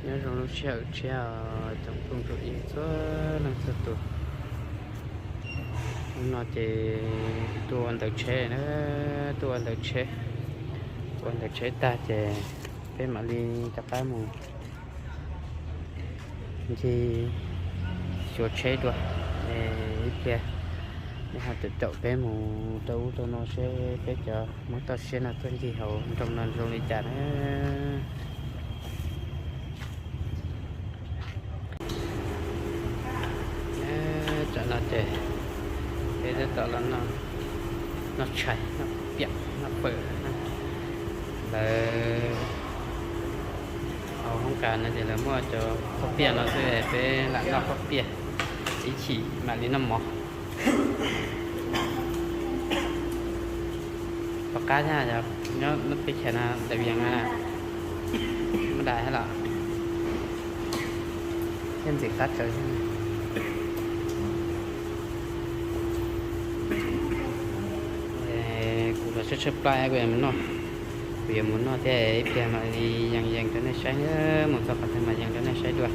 Nyob zoo lub sij hawm tshiab os cov phooj ywg txhua leej txhua tus. Hnub no ces tuaj ua ntawv tsheb na, tuaj ua ntawv tsheb, ua ntawv tsheb tag ces peb mam li rov qab mus ncig xyuas tsheb dua. Es ib pliag nej ho caum caum peb mus rau ub rau no seb peb cov Hmoob toj siab no tuaj ncig hauv nroog no zoo li cas na. Tam no ces peb tab tom los noj tshais, noj piam, noj fawm. Lawv hauv hoob kas no ces lawv muaj cov khaub piam no xwb, peb lam noj khaub piam, ib chim mam li noj mov. Pom qab thiab, nyob lub teb chaws no daim vias no muaj dais thiab los thiab ntxim qab tsawv thiab. Kuv los tshaib tshaib plab kuv yuav mus noj, kuv yuav mus noj thiab ib pliag mam li yees yees rau nej saib na, mus txog qhov twg mam yees rau nej saib dua.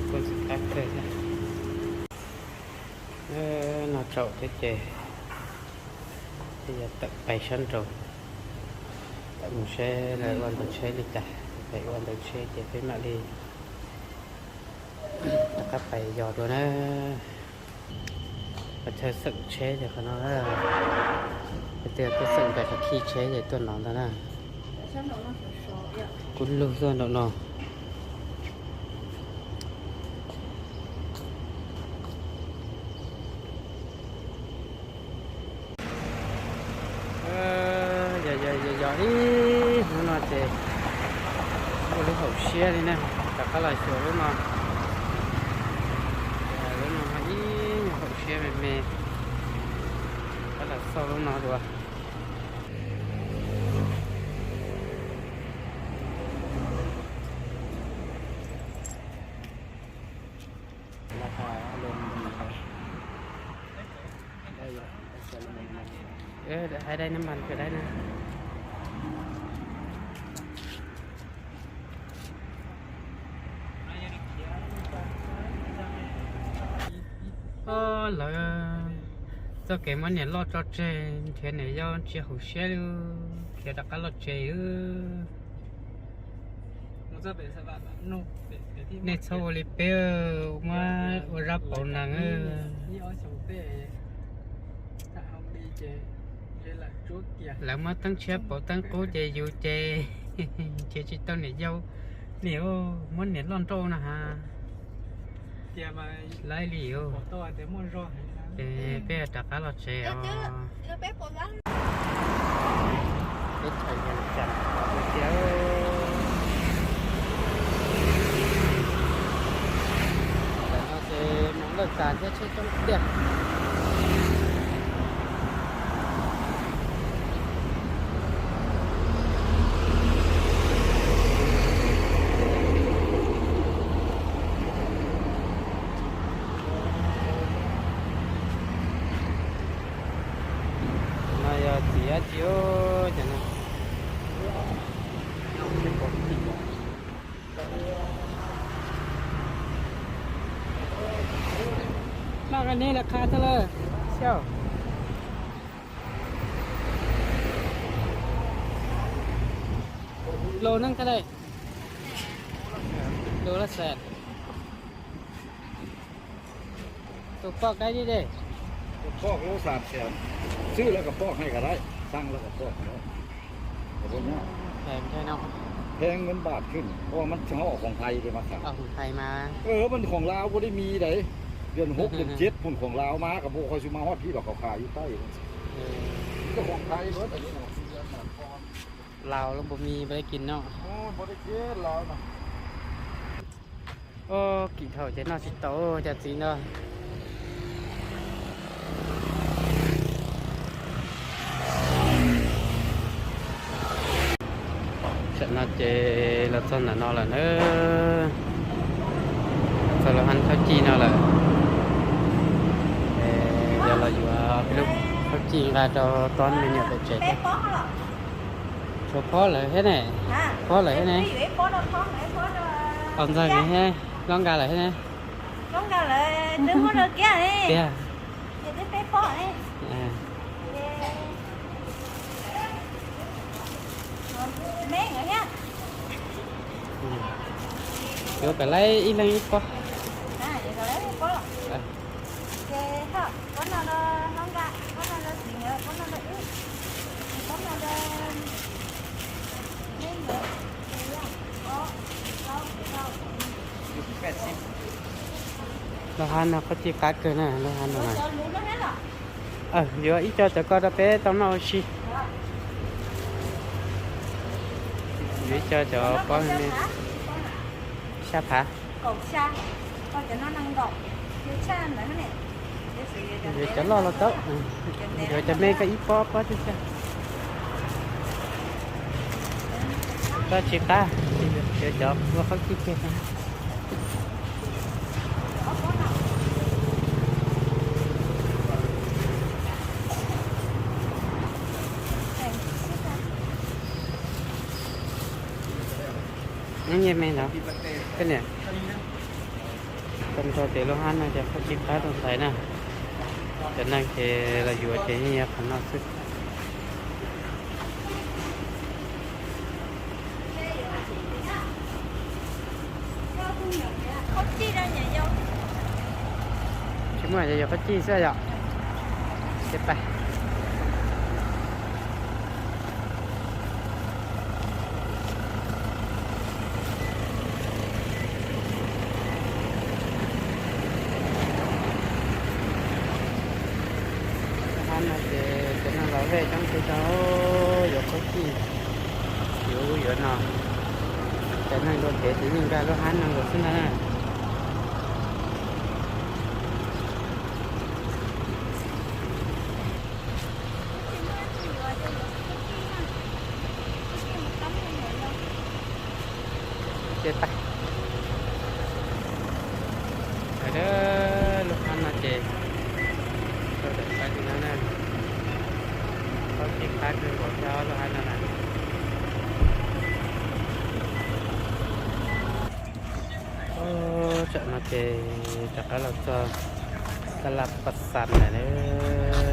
Kuj ntxim qab kawg thiab. Noj tsaum thiab ces peb yuav tawm pais sab nraud, tawm mus seb lawv ua ntawv tsheb li cas, pais ua ntawv tsheb ces peb mam li rov qab pais yos dua na. Qhov chaw xeem tsheb ces qhov no, qhov twg tuaj xeem pais qhov khi tsheb ces tuaj no ntag na. Kub lug tuaj nraum no. Yog yog yog ib hnub no ces muaj lub haum siab li na, rov qab los xyuas lub no. Lub no ib nyuag haum siab me me, rov qab los xauj lub no dua. Hais dai nab mas, hais dai na. Lawv txoj kev muab niam loj tso tseg nrhiav niam yau tsis haum siab li, khiav rov qab los tsev. Nej txhob ua li peb, muab ua zaj pauv nees. Lawv muab teeb tshiab pauv teeb qub ces yus ces nrhiav tsis tau niam yau li, muab niam loj nrauj no ha. Laib li os. Ces peb rov qab los tsev os. Peb tshais yas cas tiag. Tam no ces mus lawj tas thiab tsheb coob tiag. No yog txiv dab tsi os, cov no. Noj neb lawv qha tag lawm. Lus neej tag lawm. Lus laj xees. Tus poj dai li dej. Tus poj lub xam xees, xwb lawv kom poj hais kom dai, xaj lawv kom poj. แพง เงินบาท ขึ้น เพราะว่ามันเฉพาะของไทยเลยมาขาย ของไทยมา เออ มันของลาวบ่ได้มีได เดือนหก เดือนเจ็ด พุ่นของลาวมา ก็บ่ค่อยสิมาฮอดพี้ดอก เขาขายอยู่ใต้ แต่ของไทยเบิดอันนี้นะ ลาวแล้วบ่มีบ่ได้กินเนาะ โอ้ บ่ได้กินลาวนะ Os, kim thaum ces noj tsis tau cov txiv no. Tam no ces los txog ntawm no lawm na, los txog lub hab thawj ci no lawm. Yog los yuav peb lub Khaub Cij nqa rau tob me nyuam pem tsev thiab. Tshuav pob lawm thiab ne. Pob lawm thiab ne. Au ntxawg thiab, Hlob nqa lawm thiab ne. Tiag. Yuav kom lawv ib leeg ib pob. Lub hab no khaub cij qab kawg na, lub hab no na. Yuav ib co cov ko rau peb tau noj ua si. Yuav ib co cov pob me, xya phav. Yuav cov loj los tau, yuav cov me koj ib pob pob xwb xwb. Koj tsis qab, yuav cov ua khaub cij kiag. Nyiaj me ntawd, koj niam. Tau nrho ces lub hab no ces khaub cij qab rau ntxhais na. Cov neeg ces los yuav ces yeej yog qhov no xwb. Tsis muaj, yog khaub cij xwb yom. Ces pais. Hab no ces cov neeg los vej coob kawg, yuav khaub cij, yuav ub yuav no. Cov neeg dua kev ces yeej nqa lub hab no los xwb ntag na. Ces pais. Lub hab no ces sawv daws pab li no na. Khaub cij qab kawg nkaus thiab lub hab no na. Tsam no ces rov qab los txog tab laj Paj Xas lawm,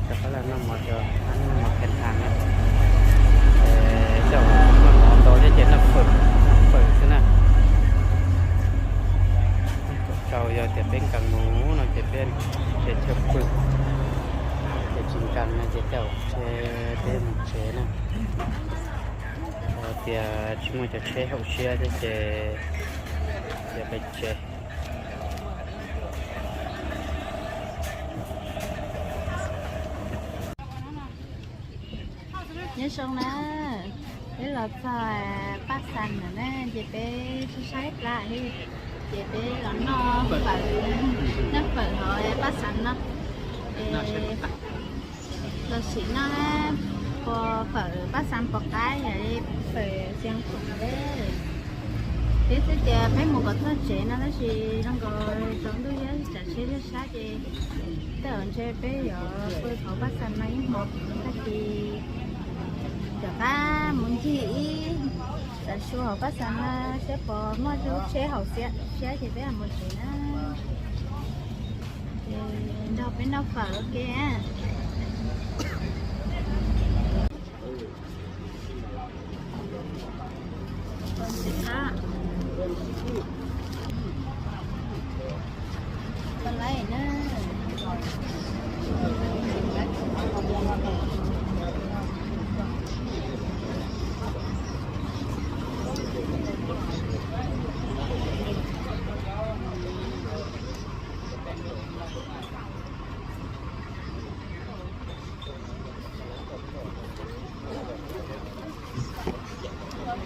rov qab los noj mov rau hab, noj mov khees thas na. Coj noj mov ntau thiab ces noj fawm, noj fawm xwb na. Thaum yog tias peb nkees mus no ces peb ces chaw pw, ces tsis nkees no ces caum tsheb peb mus tsev na. Yog tias tsis muaj cov tsheb hauv siab thiab ces yuav peb tsev. Nyob zoo na, peb los txog Paj Xas lawm na, ces peb saib saib plab li, ces peb los noj fawm, noj fawm hauv Paj Xas no. Los sim no, pos fawm Paj Xas pos qab yam li fawm Xeev Khuam. Peb xwb ces peb mus kom txog tsev no tab sis zoo nkaus tsaus ntuj thiab tsam tsheb liaj sab ces tej zaum ntshe peb yuav pw hauv Paj Xas no ib hmo, tag kis rov qab mus ncig ib tam su hauv Paj Xas no saib pos muaj lub tsheb hauv siab ces peb mam mus tsev na. Ces nrog peb noj fawm ua ke.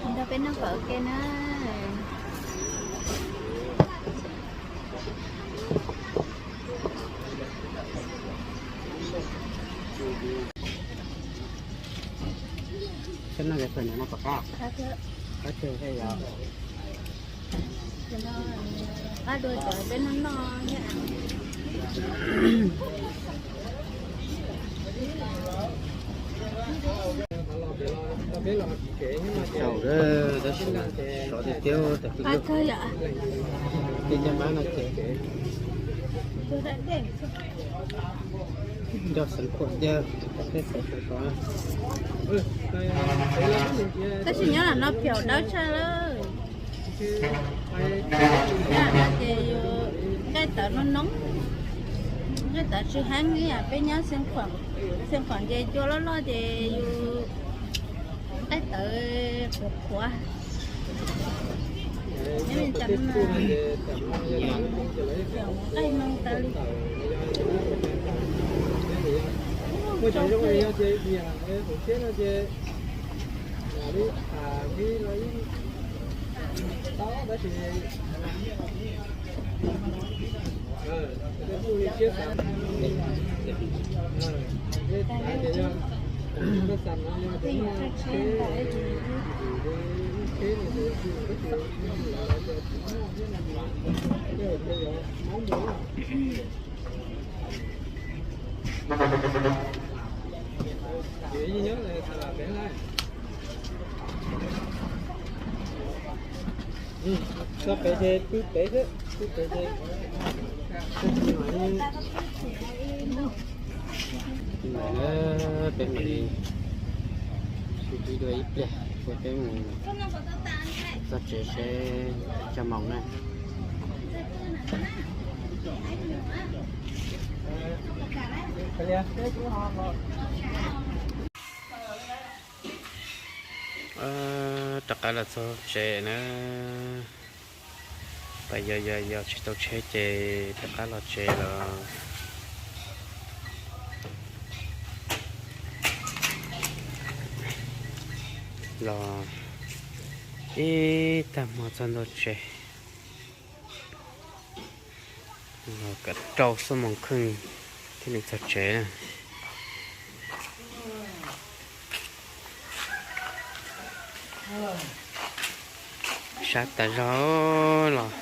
Nrog peb noj fawm ua ke na. Seb noj fawm no pom qab, qab tsawg thiab yog. Qab dua cov peb noj noj thiab. Tau, tab sis sov tiag tiag, tas kwv lug. Tej caj mab no ces nrog xeev khuam tiag, tej xeev khuam. Tab sis nyob lam no phaum dawb tshaj lawm. Ces yus nqaij tawv no no, nqaij tawv tsis heev ib yam peb nyob Xeev Khuam ces cua loj loj ces yus nqaij tawv qhuav qhuav. Nyob li cas mas nqaij no tas li. Txog pem ces pw pem xwb, pw pem ces. Peb mam li sib ntsib dua ib pliag, peb mus txog tsev seb coj moos na. Rov qab los txog tsev na. Pas yog yog yog tsis tau tsheb ces rov qab los tsev los. Los ib tag hmo txog ntua tsev. Los kaum rau xuab moos kheej thiaj li txog tsev na. Sab tas zog los.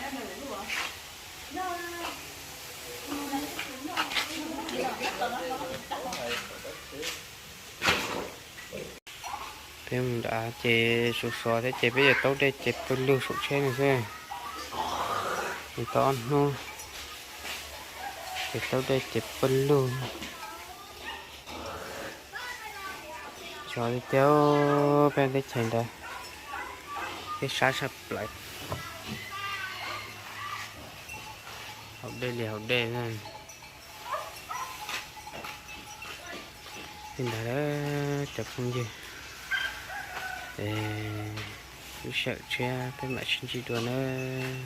Peb mus nram ces sov sov thiab ces peb yuav taub dej ces pawg lug saum tsheb no xwb. Ces tau ob hnub ces taub dej ces pawg lug. Sov tiag tiag, peb teb chaws ntawd peb sab sab plaws. Haus dej li haus dej na. Li ntawd cov phooj ywg, lub sij hawm tshiab peb mam sib ntsib dua nawb.